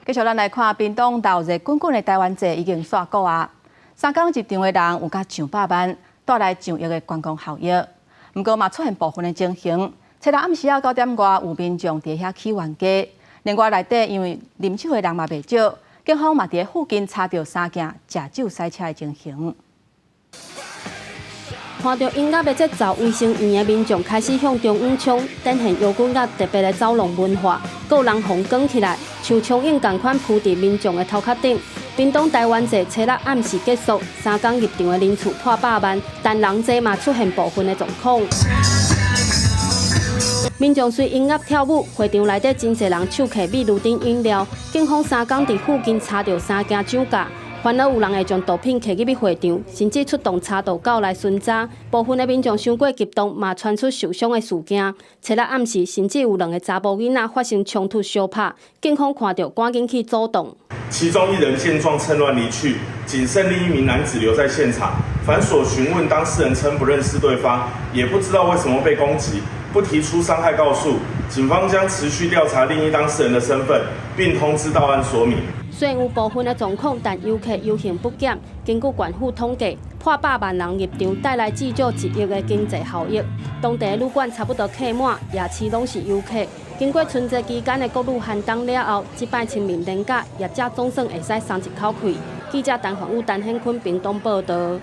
繼續咱來看屏東鬧熱滾滾的台灣祭已經煞鼓啊！3工入場的人有甲上百萬，帶來上億的觀光效益。毋過嘛出現部分的情形，初六暗時仔9點外有民眾佇遐起冤家，另外內底因為啉酒的人嘛袂少，警方嘛佇附近查著三件食酒駛車的情形。看著音樂的節奏，衛生院的民眾開始向中央衝，展現搖滾樂特別的走廊文化。閣有人予捲起來，像蒼蠅仝款撲佇民眾的頭殼頂。屏東台灣祭初六暗時結束，3工入場的人次破百萬，但人濟嘛出現部分的狀況。民眾隨音樂跳舞，會場內底真濟人手提鎂鋁樽飲料。警方三工佇附近查著三件酒駕。煩惱有人會將毒品提入去會場，甚至出動查毒狗來巡查。部分的民眾傷過激動，嘛傳出受傷的事件。初六暗時，甚至有兩个查埔囡仔發生衝突相拍，警方看著趕緊去阻擋。其中一人見狀趁亂離去，僅剩另一名男子留在現場。反鎖詢問當事人稱不認識對方，也不知道為什麼被攻擊，不提出傷害告訴。警方將持續調查另一當事人的身份，並通知到案說明。雖然有部分的狀況，但遊客遊興不減。根據縣府統計，破百萬人入場，帶來至少1億的經濟效益。當地的旅館差不多客滿，夜市攏是遊客。經過春節期間的國旅寒冬了後，這擺清明連假，業者總算會使鬆一口氣。記者陳宏宇、陳顯坤屏東報導。